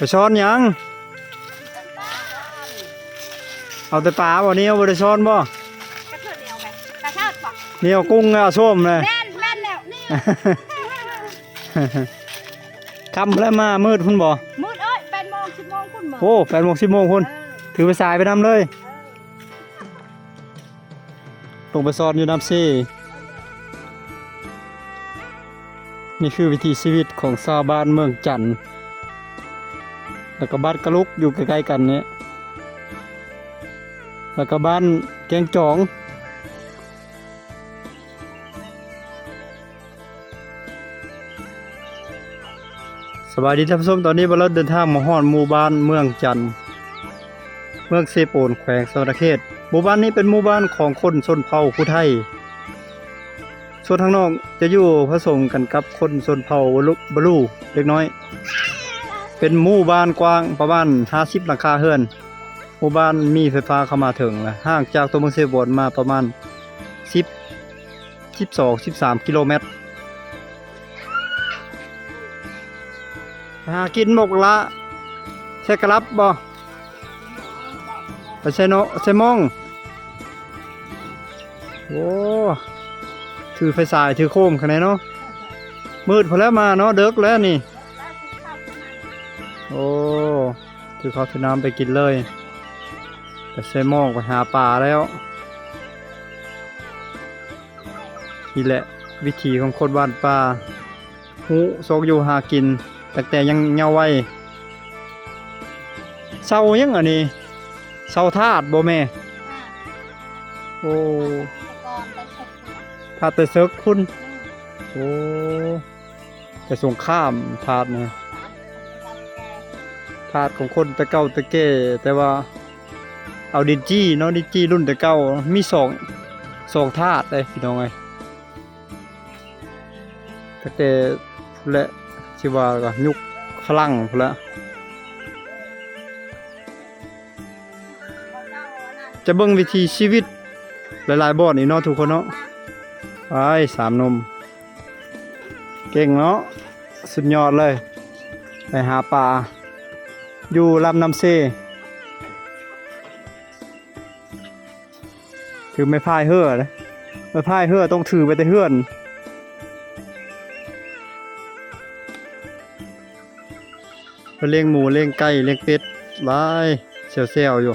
ไปช้อนหยัง? เอาแต่ปลาบ่ แนวบ่ได้ช้อนบ่? แนวกุ้ง แนวส้มเลย แม่น แม่นแล้ว นี่ ค่ำแล้วมา มืดพุ้นบ่? มืด เอ้ย แปดโมง สิบโมงพุ้นบ่? โอ้ แปดโมง สิบโมงพุ้น เออ ถือไปสายไปนำเลย เออ ลงไปช้อนอยู่น้ำเซ นี่คือวิถีชีวิตของชาวบ้านเมืองจันทน์ แล้วก็บ้านกะลุกอยู่ใกล้ๆ กันเนี่ย แล้วก็บ้านแก้งจอง สบายดีท่านผู้ชม ตอนนี้บ่าวเลิศเดินทางมาฮอดหมู่บ้านเมืองจันทน์ เมืองเซโปน แขวงสะหวันนะเขต หมู่บ้านนี้เป็นหมู่บ้านของคนชนเผ่าผู้ไท ส่วนทางนอกจะอยู่ผสมกันกับคนชนเผ่าบะลู บะลูเล็กน้อย เป็นหมู่บ้านกว้างประมาณห้าสิบหลังคาเรือน หมู่บ้านมีไฟฟ้าเข้ามาถึงแล้ว ห่างจากตัวเมืองเซโปนมาประมาณสิบ สิบสอง สิบสามกิโลแมตร หากินหมกละ ใส่กะลับบ่ ไปใส่เนาะ ใส่ม่อง โอ้ ถือไฟฉาย ถือโคมขนาดเนาะ มืดพอแล้วมาเนาะ เดิกแล้วนี่ โอ้ ถือข้าวถือน้ำไปกินเลย ไปใส่ม่อง ไปหาปลาแล้ว นี่แหละวิถีของคนบ้านป่า ฮู้ซอกอยู่หากินตั้งแต่ยังเยาว์วัย เสาหยังอันนี้ เสาธาตุบ่แม่ โอ้ ธาตุแต่เสิกพุ้น โอ้ แต่สงครามธาตุนี่ ธาตุของคนแต่เก่าแต่แก่ แต่ว่าเอาดินจี้เนาะ ดินจี้รุ่นแต่เก่า มีสอง สองธาตุเด้พี่น้องเอ้ย ตั้งแต่พุ้นแหละ สิว่าก็ยุคฝรั่งพุ้นแหละ จะเบิ่งวิถีชีวิตหลายๆ บ่อนอีกเนาะทุกคนเนาะ อ้าย สามหนุ่ม เก่งเนาะ สุดยอดเลย ไปหาปลาอยู่ลำน้ำเซ ถือไม้พายเฮือเด้ ไม้พายเฮือต้องถือไปแต่เฮือน เพิ่นเลี้ยงหมู เลี้ยงไก่ เลี้ยงเป็ด หลายแซวๆ อยู่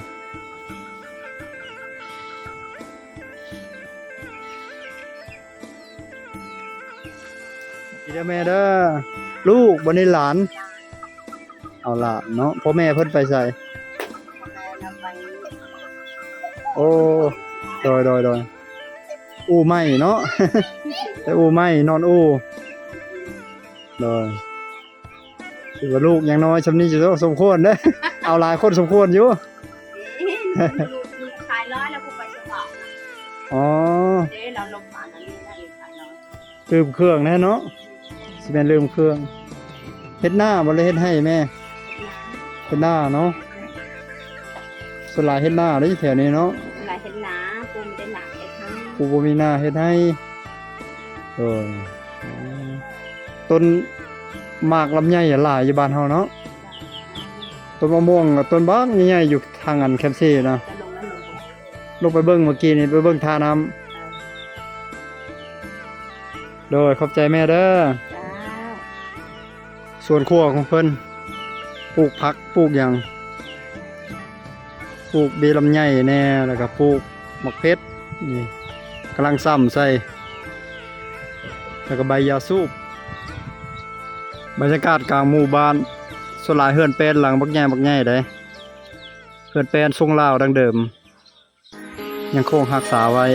ดีเด้อแม่เด้อ ลูก บัดนี้หลาน เอาหลานเนาะ พ่อแม่เพิ่นไปไส? โอ้ โดย โดย โดย อู่ไม้เนาะ ไปอู่ไม้ นอนอู่ โดย ถือว่าลูกยังน้อย ส่ำนี้จะต้องสมควรเด้ เอาหลายคนสมควรอยู่ ลูก ลูกขายร้อยแล้ว ผู้ไปสมัคร อ๋อ เด้ เราลงมานั่นนี่ ได้ขายร้อย ลืมเครื่องแน่เนาะ สิแม่นลืมเครื่อง เฮ็ดนาบ่ หรือเฮ็ดไฮ่แม่? เฮ็ดนาเนาะ ส่วนหลายเฮ็ดนาเด้แถวนี้เนาะ ส่วนหลายเฮ็ดนา ปู่มีแต่นาเฮ็ดไฮ่ ปู่บ่มีนาเฮ็ดไฮ่ โดย ต้นหมากลำไยหลายอยู่บ้านเฮาเนาะ ต้นมะม่วง ต้นบักใหญ่ๆ อยู่ทางอันแคมเซนะ ลงไปเบิ่งเมื่อกี้นี้ ไปเบิ่งท่าน้ำ โดย ขอบใจแม่เด้อ เจ้า สวนครัวของเพิ่น ปลูกผัก ปลูกหยัง ปลูกเบลำไยแน่ แล้วก็ปลูกหมากเผ็ด นี่ กำลังซ่ำใส่ แล้วก็ใบยาสูบ บรรยากาศกลางหมู่บ้าน ส่วนหลายเฮือนแป้นหลังบักใหญ่บักใหญ่เด้ เฮือนแป้นทรงลาวดั้งเดิม ยังคงรักษาไว้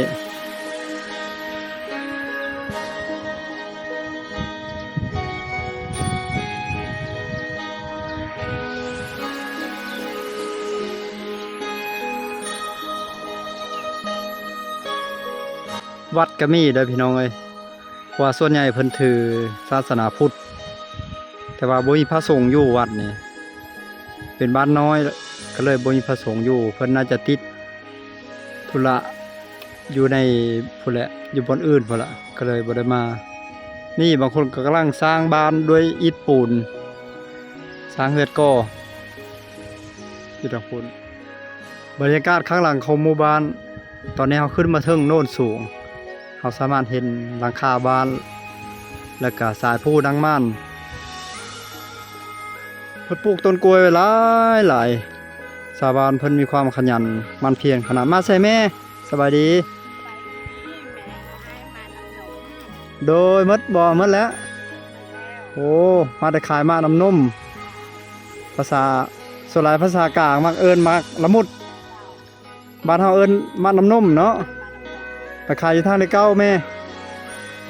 วัดก็มีเด้อพี่น้องเอ้ย เพราะว่าส่วนใหญ่เพิ่นถือศาสนาพุทธ แต่ว่าบ่มีพระสงฆ์อยู่วัดนี่ เป็นบ้านน้อย ก็เลยบ่มีพระสงฆ์อยู่ เพิ่นน่าจะติดธุระอยู่ในพุ้นแหละ อยู่บ่อนอื่นพุ้นละ ก็เลยบ่ได้มา นี่บางคนก็กำลังสร้างบ้านด้วยอิฐปูน สร้างเฮือนก่อ ຢູ່ທາງພຸ້ນ. ບັນຍາກາດຂ້າງຫຼັງຂອງໝູ່ບ້ານ, ຕອນນີ້ເຮົາຂຶ້ນມາເທິງໂນນສູງ, ເຮົາສາມາດເຫັນຫຼັງຄາບ້ານ ແລະກະສາຍພູດັງມ່ານ. ເພິ່ນປູກຕົ້ນກ້ວຍໄວ້ຫຼາຍໆ. ຊາວບ້ານເພິ່ນມີຄວາມຂະຫຍັນໝັ່ນພຽນຂະໜາດ. ມາໃສ່ແມ່. ສະບາຍດີ. ໂດຍ, ໝົດບໍ່? ໝົດແລ້ວ. ໂອ້, ມາແຕ່ຂາຍໝາກນ້ຳນົມ. ພາສາ, ສ່ວນຫຼາຍພາສາກາງມັກເອີ້ນໝາກລະມຸດ. ບ້ານເຮົາເອີ້ນໝາກນ້ຳນົມເນາະ. ໄປຂາຍຢູ່ທາງເລເກົ້າແມ່.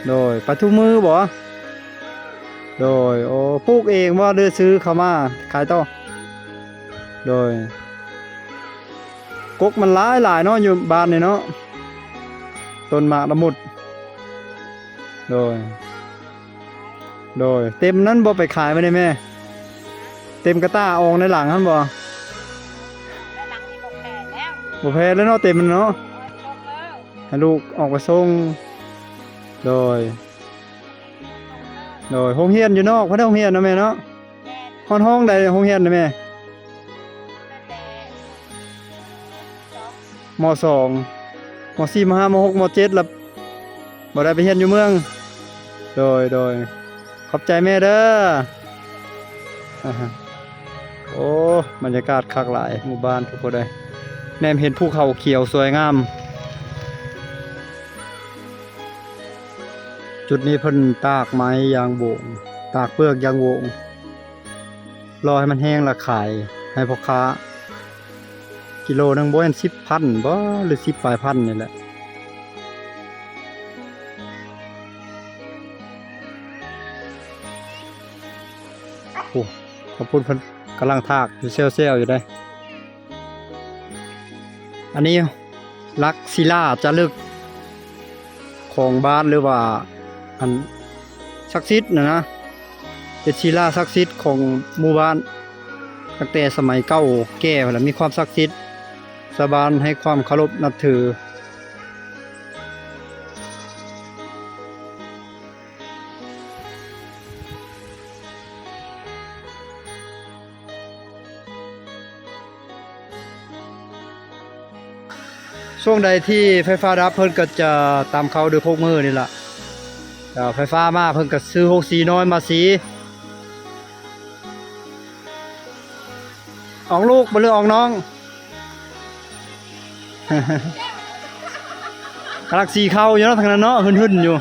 ໂດຍ, ໄປທຸກມື້ບໍ່? ໂດຍ, ໂອ້, ປູກເອງບໍ່ ຫຼືຊື້ເຂົ້າມາຂາຍຕໍ່? ໂດຍ. ກົກມັນຫຼາຍໆເນາະ ຢູ່ບ້ານນີ້ເນາະ, ຕົ້ນໝາກລະມຸດ. ໂດຍ. ໂດຍ, ເຕັມນັ້ນບໍ່ໄປຂາຍໄວ້ໃນແມ່? ເຕັມກະຕ່າອອງໃນຫຼັງຫັ້ນບໍ່? ໃນຫຼັງນີ້ບໍ່ແຜ່ແລ້ວ. ບໍ່ແຜ່ແລ້ວເນາະ, ເຕັມແລ້ວເນາະ. ເອີ, ສົ່ງແລ້ວ. ໃຫ້ລູກອອກໄປສົ່ງ. ໂດຍ. ໂດຍ, ໂຮງຮຽນຢູ່ນອກພຸ້ນ ໂຮງຮຽນນະແມ່ເນາະ. ແມ່ນ. ຮອດຫ້ອງໃດໂຮງຮຽນນະແມ່? ມ.ສອງ ມ.ສີ່ ມ.ຫ້າ ມ.ຫົກ ມ.ເຈັດ ລະບໍ່ໄດ້ໄປຮຽນຢູ່ເມືອງ. ໂດຍ ໂດຍ, ຂອບໃຈແມ່ເດີ. ໂອ້, ບັນຍາກາດຄັກຫຼາຍ ໝູ່ບ້ານທຸກຄົນເອີຍ, ແນມເຫັນພູເຂົາຂຽວສວຍງາມ. ຈຸດນີ້ເພິ່ນຕາກໄມ້ຢ່າງໂຫວງ, ຕາກເປືອກຢ່າງໂຫວງ. ລໍໃຫ້ມັນແຫ້ງລະຂາຍໃຫ້ພໍ່ຄ້າ ກິໂລໜຶ່ງບໍ່ແມ່ນສິບພັນບໍ ຫຼືສິບປາຍພັນນີ້ແຫຼະ. ໂອ້ ຂອບຄຸນ, ເພິ່ນກຳລັງຖາກຢູ່ແຊວໆຢູ່ເດ້. ອັນນີ້ຫຼັກສິລາຈາລຶກຂອງບ້ານ ຫຼືວ່າອັນສັກສິດນະນະ, ເປັນສິລາສັກສິດຂອງໝູ່ບ້ານ ຕັ້ງແຕ່ສະໄໝເກົ່າແກ່ພຸ້ນລະ ມີຄວາມສັກສິດ, ຊາວບ້ານໃຫ້ຄວາມເຄົາລົບນັບຖື. ຊ່ວງໃດທີ່ໄຟຟ້າດັບ ເພິ່ນກໍຈະຕຳເຂົ້າດ້ວຍໂຄກມືນີ້ລະ. ເອີ ໄຟຟ້າມາ ເພິ່ນກໍຊື້ໂຮງສີນ້ອຍມາສີ. ອອກລູກບໍ່ ຫຼືອອກນ້ອງ? ກຳລັງສີເຂົ້າຢູ່ເນາະ ທາງນັ້ນເນາະ, ຫຶ່ນໆຢູ່.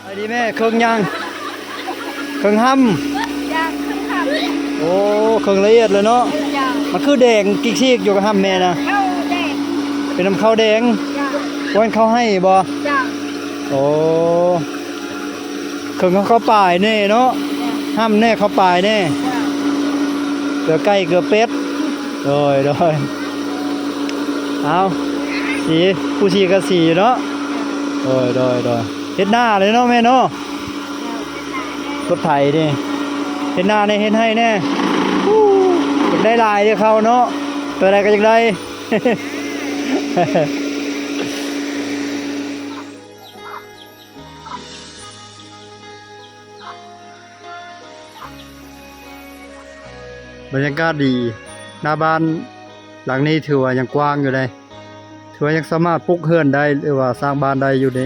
ໄປດີແມ່, ເຄິ່ງຫຍັງ? ເຄິ່ງຫ້ຳ. ໂອ້ ເຄິ່ງລະອຽດເລີຍເນາະ. ມັນຄືແດງກິກຊີກຢູ່ກັບຫ້ຳແມ່ນະ. ເປັນນຳເຂົ້າແດງ. ບໍ່ແມ່ນເຂົ້າໄຮ່ບໍ? ໂອ້ ເຄິ່ງເຂົ້າປາຍແນ່ເນາະ. ຫ້ຳແນ່ ເຂົ້າປາຍແນ່. ເກືອໄກ່ເກືອເປັດ. ໂດຍ ໂດຍ. ເອົາ ສີ ຜູ້ສີກໍສີເນາະ. ໂດຍ ໂດຍ ໂດຍ. ເຮັດນາເລີຍເນາະແມ່ເນາະ. ລົດໄຖນີ້ ເຮັດນາແນ່ ເຮັດໄຮ່ແນ່. ຢາກໄດ້ຫຼາຍເດ້ເຂົ້າເນາະ, ຕົວໃດກໍຢາກໄດ້. ບັນຍາກາດດີ, ໜ້າບ້ານຫຼັງນີ້ຖືວ່າຍັງກວ້າງຢູ່ເດ້, ຖືວ່າຍັງສາມາດປຸກເຮືອນໄດ້ ຫຼືວ່າສ້າງບ້ານໄດ້ຢູ່ເດ້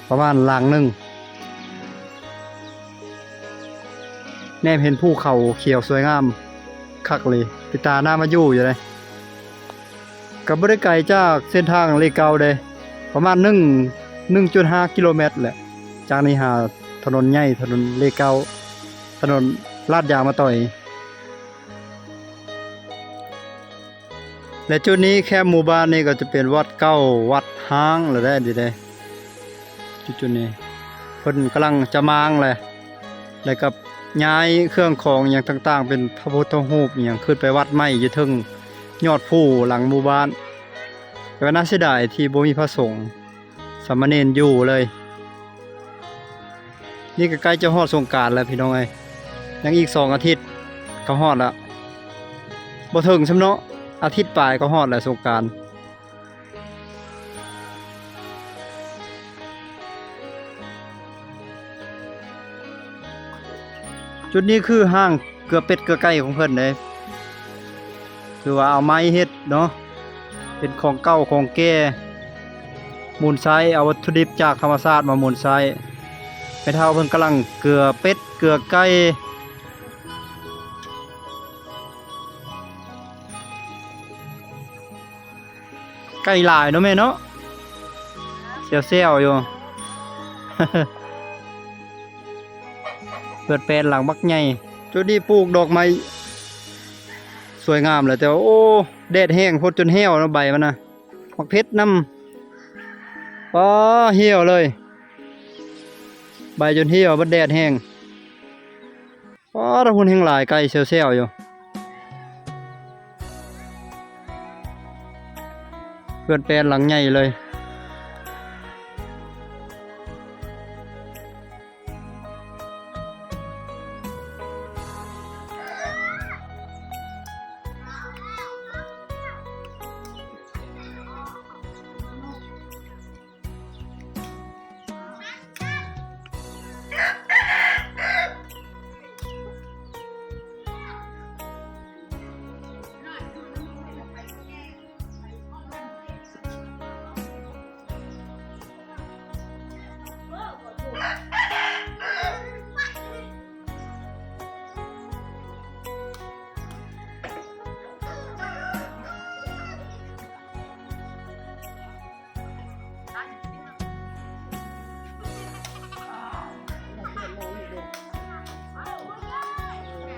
ປະມານຫຼັງໜຶ່ງ. ແນມເຫັນພູເຂົາຂຽວສວຍງາມຄັກເລີຍ, ເປັນຕາໜ້າມາຢູ່ຢູ່ເດ້. ກໍບໍ່ໄດ້ໄກຈາກເສັ້ນທາງເລເກົ້າເດ້, ປະມານໜຶ່ງ ໜຶ່ງຈຸດຫ້າກິໂລແມັດແຫຼະ, ຈາກນີ້ຫາຖະໜົນໃຫຍ່ ຖະໜົນເລເກົ້າ ຖະໜົນລາດຢາງມາຕ່ອຍ. ແລະ ຈຸດນີ້ແຄມໝູ່ບ້ານນີ້ກໍຈະເປັນວັດເກົ່າ ວັດຮ້າງແລ້ວເດ້ ອັນນີ້ເດ້. ຈຸດໆນີ້ເພິ່ນກຳລັງຈະມ້າງແຫຼະ ແລ້ວກໍຍ້າຍເຄື່ອງຂອງຫຍັງຕ່າງໆ ເປັນພະພຸດທະຮູບຫຍັງ ຂຶ້ນໄປວັດໃໝ່ຢູ່ເທິງຍອດພູຫຼັງໝູ່ບ້ານ. ແຕ່ວ່າໜ້າເສຍດາຍທີ່ບໍ່ມີພະສົງ ສາມະເນນຢູ່ເລີຍ. ນີ້ກໍໃກ້ຈະຮອດສົງການແລ້ວພີ່ນ້ອງເອີຍ, ຍັງອີກສອງອາທິດກໍຮອດແລ້ວ. ບໍ່ເຖິງຊ້ຳເນາະ, ອາທິດປາຍກໍຮອດແລ້ວສົງການ. ຈຸດນີ້ຄືຫ້າງເກືອເປັດເກືອໄກ່ຂອງເພິ່ນເດ້. ຄືວ່າເອົາໄມ້ເຮັດເນາະ ເປັນຂອງເກົ່າຂອງແກ່ ໝູນໃຊ້ ເອົາວັດຖຸດິບຈາກທຳມະຊາດມາໝູນໃຊ້. ແມ່ເຖົ້າເພິ່ນກຳລັງເກືອເປັດເກືອໄກ່. ໄກ່ຫຼາຍເນາະແມ່ເນາະ ແຊວໆຢູ່. ເຮືອນແປນຫຼັງບັກໃຫຍ່. ຈຸດນີ້ປູກດອກໄມ້ສວຍງາມແຫຼະ ແຕ່ວ່າ ໂອ້ ແດດແຮງໂພດຈົນຫ່ຽວເນາະ ໃບມັນນະ. ໝາກເຜັດນຳ ປ້າ ຫ່ຽວເລີຍ ໃບຈົນຫ່ຽວ ເບິດແດດແຮງ. ອໍ ທາງພຸ້ນແຮ່ງຫຼາຍ ໄກ່ແຊວໆຢູ່. ເຮືອນແປນຫຼັງໃຫຍ່ເລີຍ.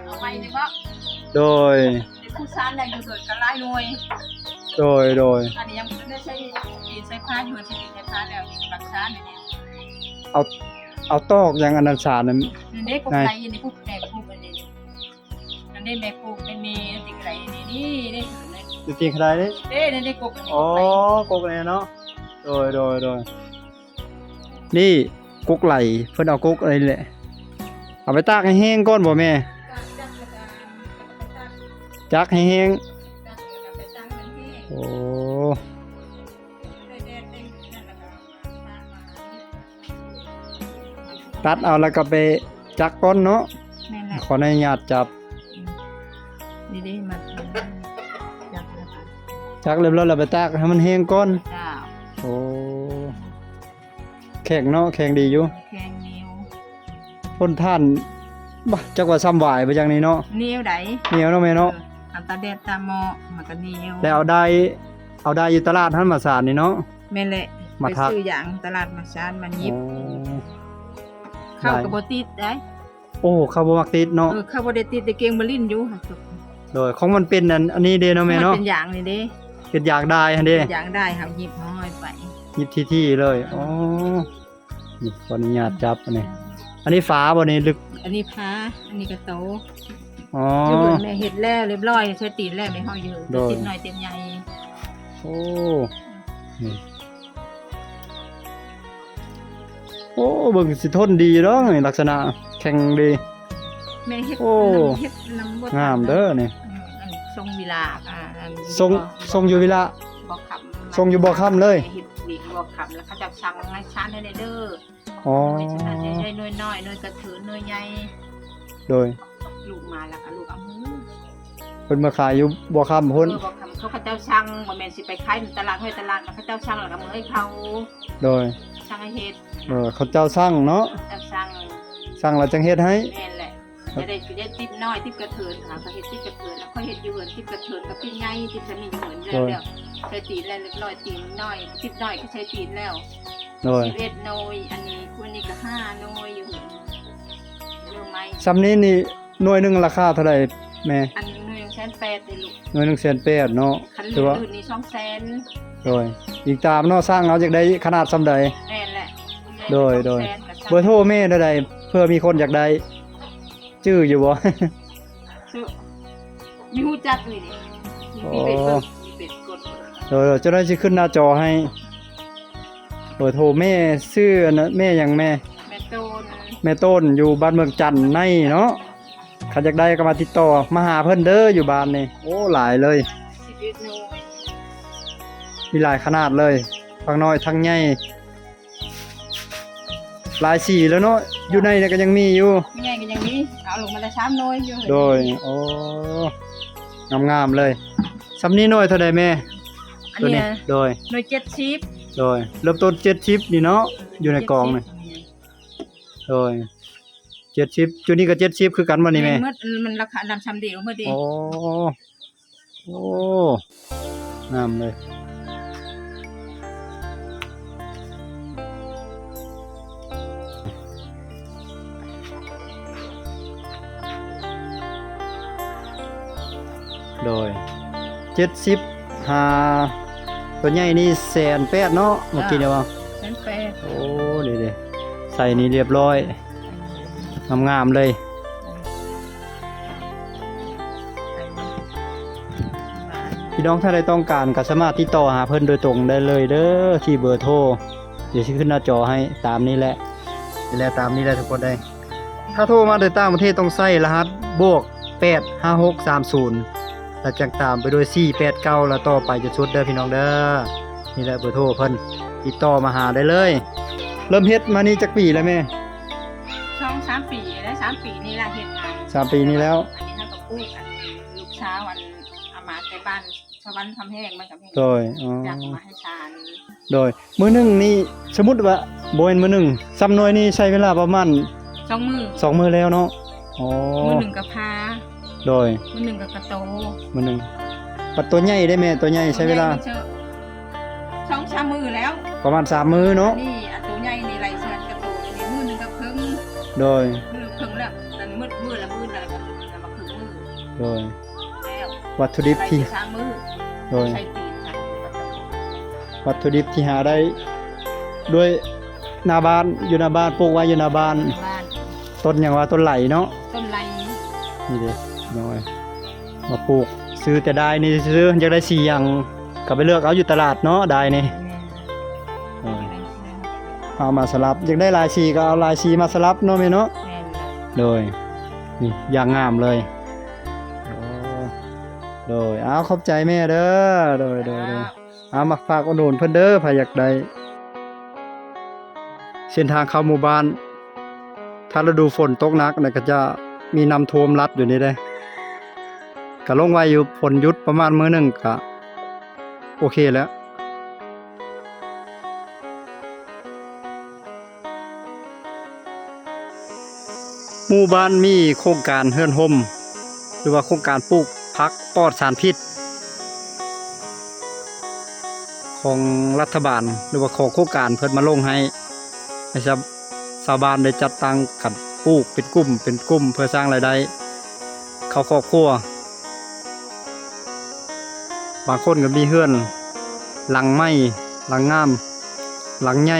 ເອົາໄວ້ນີ້ເບາະ ໂດຍ ໄດ້ປູຊານໄດ້ຢູ່ໂດຍກະຫຼາຍໜ່ວຍ ໂດຍ ໂດຍ ອັນນີ້ຍັງບໍ່ໄດ້ໃສ່ດິນໃສ່ພາຢູ່ ໃສ່ດິນໃສ່ພາແລ້ວ ນີ້ກຳລັງຊານນີ້ ເອົາ ເອົາຕອກຫຍັງອັນນັ້ນຊານນັ້ນ ນີ້ເດ້ ກົກໄຫຼນີ້ ປູກແມ່ປູກອັນນີ້ ອັນນີ້ແມ່ປູກ ແມ່ ແມ່ຕິກໄຫຼນີ້ ນີ້ ນີ້ ນີ້ຕິກໄຫຼນີ້ ເດ້ ນີ້ ນີ້ກົກ ອໍ ກົກນີ້ເນາະ ໂດຍ ໂດຍ ໂດຍ ນີ້ກົກໄຫຼ ເພິ່ນເອົາກົກໄຫຼນີ້ແຫຼະ ເອົາໄປຕາກໃຫ້ແຫ້ງກ່ອນບໍ່ແມ່? ຕາກ ຕາກ ຕາກ ຕາກ ຕາກໃຫ້ແຫ້ງ ຕາກ ຕາກໃຫ້ແຫ້ງ ໂອ້ ຕັດເອົາແລ້ວກໍໄປຈັກກ່ອນເນາະ ແມ່ນແຫຼະ ຂໍອະນຸຍາດຈັບ ອືມ ນີ້ເດ້ ມັດ ຈັກແລ້ວກໍ ຈັກຮຽບຮ້ອຍແລ້ວໄປຕາກໃຫ້ມັນແຫ້ງກ່ອນ ເຈົ້າ ໂອ້ ແຂງເນາະ ແຂງດີຢູ່ ແຂງໜຽວ ທົນທານ ບະ ຈັກວ່າຊ້ຳຫວາຍບໍ່ ຢ່າງນີ້ເນາະ ໜຽວໃດ ໜຽວເນາະແມ່ເນາະ ເອີ ເອົາຕາກແດດຕາກໝໍ້ ມັນກໍໜຽວ ແລ້ວເອົາໄດ້ ເອົາໄດ້ຢູ່ຕະຫຼາດຫັ້ນມາສານນີ້ເນາະ ແມ່ນແຫຼະ ມາທັກ ໄປຊື້ຢາງຕະຫຼາດມາສານມາຫຍິບ ອໍ ເຂົ້າກໍບໍ່ຕິດໄດ ໂອ້ ເຂົ້າບໍ່ມັກຕິດເນາະ ເອີ ເຂົ້າບໍ່ໄດ້ຕິດ ໄດ້ເກັ່ງມາຫຼິ້ນຢູ່ ໂດຍ ຂອງມັນເປັນອັນ ອັນນີ້ເດ້ເນາະແມ່ເນາະ ເປັນຢາງນີ້ເດ້ ເປັນຢາງດາຍຫັ້ນເດ້ ເປັນຢາງດາຍ ເຮົາຫຍິບຫ້ອຍໄປ ຫຍິບຖີ່ໆເລີຍ ອືມ ອໍ ນີ້ ຂໍອະນຸຍາດຈັບອັນນີ້ ອັນນີ້ຝາບໍ່ນີ້ ລຶກ ອັນນີ້ຝາ ອັນນີ້ກະໂຕ ອໍ ຢູ່ເຮືອນແມ່ເຮັດແລ້ວຮຽບຮ້ອຍ ໃສ່ຕີນແລ້ວ ແມ່ເຮົາຢູ່ ໂດຍ ຕິດນ້ອຍຕິດໃຫຍ່ ໂອ້ ນີ້ ໂອ້ ເບິ່ງຊິທົນດີເນາະ ລັກສະນະແຂງດີ ແມ່ເຮັດ ໂອ້ ເຮັດນຳ ງາມເດີນີ້ ອືມ ອັນຊົງວິລາ ອ່າ ຊົງ ຊົງຢູ່ວິລະ ບໍ່ຄຳ ຊົງຢູ່ບໍ່ຄຳເລີຍ ເຮັດວຽກບໍ່ຄຳ ແລ້ວເຂົາເຈົ້າສັ່ງໃຫ້ຊານໃຫ້ແດ່ເດີ ອໍ ໄດ້ໜ່ວຍນ້ອຍ ໜ່ວຍກະເທີນ ໜ່ວຍໃຫຍ່ ໂດຍ ລູກມາແລ້ວກໍລູກເອົາມື ເພິ່ນມາຂາຍຢູ່ບໍ່ຄຳພຸ້ນ ເອີ ບໍ່ຄຳ ເຂົາເຈົ້າສັ່ງ ບໍ່ແມ່ນຊິໄປຂາຍຕະຫຼາດຫ້ວຍຕະຫຼາດ ເຂົາເຈົ້າສັ່ງແລ້ວກໍເມືອໃຫ້ເຂົາ ໂດຍ ສັ່ງໃຫ້ເຮັດ ເອີ ເຂົາເຈົ້າສັ່ງເນາະ ເຈົ້າສັ່ງ ສັ່ງແລ້ວຈັ່ງເຮັດໃຫ້ ແມ່ນແຫຼະ ຈະໄດ້ ຈະໄດ້ຕິບນ້ອຍ ຕິບກະເທີນ ເຮົາກໍເຮັດຕິບກະເທີນ ແລ້ວຂ້ອຍເຮັດຢູ່ເຮືອນ ຕິບກະເທີນກັບຕິບໃຫຍ່ ຕິບສະໜິດຢູ່ເຮືອນ ໂດຍ ແລ້ວ ໃສ່ຕີນແລ້ວຮຽບຮ້ອຍ ຕີນນ້ອຍ ຕິບນ້ອຍກໍໃສ່ຕີນແລ້ວ ໂດຍ ສິບເອັດໜ່ວຍ ອັນນີ້ ຜູ້ນີ້ກໍຫ້າໜ່ວຍຢູ່ເຮືອນ ເລີ່ມໃໝ່ ຊ່ຳນີ້ນີ້ ໜ່ວຍໜຶ່ງລາຄາເທົ່າໃດແມ່? ອັນໜ່ວຍໜຶ່ງແສນແປດເດ້ລູກ ໜ່ວຍໜຶ່ງແສນແປດເນາະ ຄັນ ຖືວ່າ ອື່ນນີ້ສອງແສນ ໂດຍ ອີງຕາມເນາະ ຊ່າງເຮົາຢາກໄດ້ຂະໜາດຊ່ຳໃດ ແມ່ນແຫຼະ ໂດຍ ໂດຍ ສອງແສນກໍຊ່າງ ເບີໂທແມ່ແນວໃດ ເພື່ອມີຄົນຢາກໄດ້ ຈື່ຢູ່ບໍ່? ຊື່ ມີຮູ້ຈັກນີ້ ມີເຟສ ອໍ ເບິ່ງ ມີເຟສກົດ ໂດຍ ໂດຍ ເຈົ້າໜ້າທີ່ຊິຂຶ້ນໜ້າຈໍໃຫ້ ເບີໂທແມ່ ຊື່ອັນນັ້ນ ແມ່ຫຍັງແມ່? ແມ່ໂຕນ ແມ່ໂຕນ ຢູ່ບ້ານເມືອງຈັນໃນເນາະ ຄັນຢາກໄດ້ກໍມາຕິດຕໍ່ມາຫາເພິ່ນເດີ ຢູ່ບ້ານນີ້ ໂອ້ ຫຼາຍເລີຍ ສິບເອັດໜ່ວຍ ມີຫຼາຍຂະໜາດເລີຍ ທັງນ້ອຍທັງໃຫຍ່ ຫຼາຍສີແລ້ວເນາະ ຢູ່ໃນນີ້ກໍຍັງມີຢູ່ ໃຫຍ່ກໍຍັງມີ ເອົາລົງມາແຕ່ສາມໜ່ວຍຢູ່ ໂດຍ ໂອ້ ງາມໆເລີຍ ຕຳໜິໜ່ວຍເທົ່າໃດແມ່? ອັນນີ້ ໂດຍ ໜ່ວຍເຈັດສິບ ໂດຍ ເລີ່ມຕົ້ນເຈັດສິບນີ້ເນາະ ຢູ່ໃນກອງນີ້ ໂດຍ ເຈັດສິບ ຈຸດນີ້ກໍເຈັດສິບຄືກັນບໍ່ນີ້ແມ່? ແມ່ນໝົດ ມັນລາຄານຳຊຳດຽວໝົດເດ້ ອໍ ໂອ້ ງາມເລີຍ ໂດຍ ເຈັດສິບຫ້າ ຕົວໃຫຍ່ນີ້ແສນແປດເນາະ ເມື່ອກີ້ນີ້ວ່າ ແສນແປດ ໂອ້ ນີ້ເດ້ ໃສ່ນີ້ລຽບຮ້ອຍ ງາມໆ ເລີຍ. ພີ່ນ້ອງທ່ານໃດຕ້ອງການກໍສາມາດຕິດຕໍ່ຫາເພິ່ນໂດຍຕົງໄດ້ເລີຍເດີ ທີ່ເບີໂທ ດຽວຊິຂຶ້ນໜ້າຈໍໃຫ້ຕາມນີ້ແຫຼະ ນີ້ແຫຼະ ຕາມນີ້ແຫຼະທຸກຄົນເອີຍ. ຖ້າໂທມາແຕ່ຕ່າງປະເທດຕ້ອງໃຊ້ລະຫັດບວກແປດຫ້າຫົກສາມສູນ ແລ້ວຈັ່ງຕາມໄປດ້ວຍສີ່ແປດເກົ້າ ແລ້ວຕໍ່ໄປຈົນສຸດເດີພີ່ນ້ອງເດີ. ນີ້ແຫຼະເບີໂທເພິ່ນ ຕິດຕໍ່ມາຫາໄດ້ເລີຍ. ເລີ່ມເຮັດມານີ້ຈັກປີແລ້ວແມ່? ສອງສາມປີແລ້ວ ສາມປີນີ້ລະເຮັດມາ ສາມປີນີ້ແລ້ວ. ອັນນີ້ເຮົາກໍປູກ ອັນລູກສາວ ອັນເອົາມາແຕ່ບ້ານສະຫວັນຄຳແຫງ ມັນກໍແມ່ນ ໂດຍ ອໍ ຢາກມາໃຫ້ຊານ ໂດຍ ມື້ໜຶ່ງນີ້ ສົມມຸດວ່າ ບໍ່ແມ່ນມື້ໜຶ່ງ ຊຳໜ່ວຍນີ້ໃຊ້ເວລາປະມານ ສອງມື້ ສອງມື້ແລ້ວເນາະ. ອໍ ມື້ໜຶ່ງກໍຜ່າ ໂດຍ ມື້ໜຶ່ງກໍກະໂຕ ມື້ໜຶ່ງ ບັດຕົວໃຫຍ່ເດ້ແມ່ ຕົວໃຫຍ່ໃຊ້ເວລາ ຕົວໃຫຍ່ນີ້ ສອງສາມມື້ແລ້ວ ປະມານສາມມື້ເນາະ. ນີ້ ອັນໂຕໃຫຍ່ນີ້ໄລ່ເຊື່ອກະໂຕນີ້ ມື້ໜຶ່ງກໍເຄິ່ງ ໂດຍ ມື້ເຄິ່ງແລ້ວ ອັນມື້ ມື້ລະມື້ລະ ລະມາເຄິ່ງມື້ ໂດຍ ແລ້ວ ວັດຖຸດິບທີ່ ໄລ່ສາມມື້ ໂດຍ ໃສ່ຕີນ ວັດຖຸດິບທີ່ຫາໄດ້ດ້ວຍໜ້າບ້ານ ຢູ່ໜ້າບ້ານ ປູກໄວ້ຢູ່ໜ້າບ້ານ ໜ້າບ້ານ ຕົ້ນຫຍັງວ່າ ຕົ້ນໄຫຼເນາະ ຕົ້ນໄຫຼ ນີ້ເດ້ນ້ອຍ ມາປູກ ຊື້ແຕ່ດາຍນີ້ຊື່ ຢາກໄດ້ສີຫຍັງກໍໄປເລືອກເອົາຢູ່ຕະຫຼາດເນາະ ດາຍນີ້ ແມ່ນ ເອີ ເອົາມາສະຫຼັບ ຢາກໄດ້ຫຼາຍສີກໍເອົາຫຼາຍສີມາສະຫຼັບເນາະແມ່ເນາະ. ແມ່ນ ໂດຍ ນີ້ຢ່າງງາມເລີຍ ໂອ້ ໂດຍ ເອົາ ຂອບໃຈແມ່ເດີ ໂດຍ ໂດຍ ໂດຍ ເອົາ ມາຝາກອຸດໜູນເພິ່ນເດີ ໃຜຢາກໄດ້. ເສັ້ນທາງເຂົ້າໝູ່ບ້ານ ຖ້າລະດູຝົນຕົກໜັກນະ ກໍຈະມີນ້ຳຖ້ວມລັດຢູ່ນີ້ເດ້ ກໍລົງໄວຢູ່ ຝົນຢຸດປະມານມື້ໜຶ່ງກໍໂອເຄແລ້ວ. ໝູ່ບ້ານມີໂຄງການເຮືອນຮົ່ມ ຫຼືວ່າໂຄງການປູກຜັກປອດສານພິດ ຂອງລັດຖະບານ ຫຼືວ່າຂອງໂຄງການເພິ່ນມາລົງໃຫ້ ໃຫ້ຊາວ ຊາວບ້ານໄດ້ຈັດຕັ້ງກັນປູກເປັນກຸ່ມເປັນກຸ່ມ ເພື່ອສ້າງລາຍໄດ້ເຂົ້າຄອບຄົວ. ບາງຄົນກໍມີເຮືອນຫຼັງໃໝ່ ຫຼັງງາມ ຫຼັງໃຫຍ່.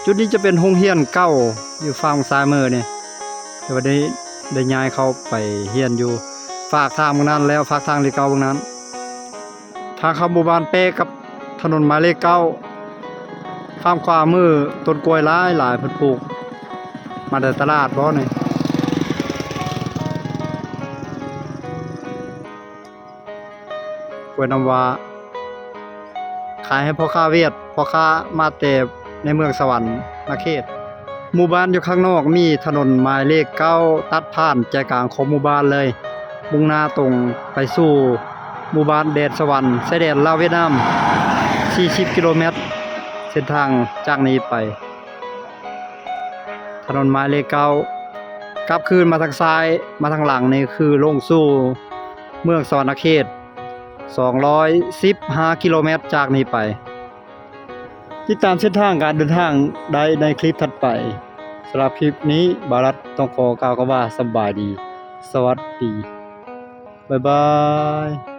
ຈຸດນີ້ຈະເປັນໂຮງຮຽນເກົ່າຢູ່ຝັ່ງຊ້າຍມືນີ້ ແຕ່ວ່າໄດ້ ໄດ້ຍ້າຍເຂົ້າໄປຮຽນຢູ່ຟາກທາງເບື້ອງນັ້ນແລ້ວ ຟາກທາງເລກເກົ້າເບື້ອງນັ້ນ. ທາງເຂົ້າໝູ່ບ້ານແປະກັບຖະໜົນໝາຍເລກເກົ້າ ຝັ່ງຂວາມືຕົ້ນກ້ວຍຫຼາຍໆ ເພິ່ນປູກ ມາແຕ່ຕະຫຼາດບໍ່ນີ້? ກ້ວຍນ້ຳວ້າ ຂາຍໃຫ້ພໍ່ຄ້າຫວຽດ ພໍ່ຄ້າມາແຕ່ໃນເມືອງສະຫວັນນະເຂດ. ໝູ່ບ້ານຢູ່ຂ້າງນອກມີຖະໜົນໝາຍເລກເກົ້າ ຕັດຜ່ານໃຈກາງຂອງໝູ່ບ້ານເລີຍ ມຸ່ງໜ້າຕົງໄປສູ່ໝູ່ບ້ານແດນສະຫວັນ ຊາຍແດນລາວຫວຽດນາມ ສີ່ສິບກິໂລແມັດ ເສັ້ນທາງຈາກນີ້ໄປ ຖະໜົນໝາຍເລກເກົ້າ ກັບຄືນມາທາງຊ້າຍ ມາທາງຫຼັງນີ້ຄືລົງສູ່ເມືອງສະຫວັນນະເຂດ ສອງຮ້ອຍສິບຫ້າກິໂລແມັດຈາກນີ້ໄປ. ຕິດຕາມເສັ້ນທາງການເດີນທາງໄດ້ໃນຄລິບຖັດໄປ. ສຳລັບຄລິບນີ້ ບ່າວລັດຕ້ອງຂໍກ່າວຄຳວ່າສະບາຍດີ ສະຫວັດດີ ບາຍບາຍ.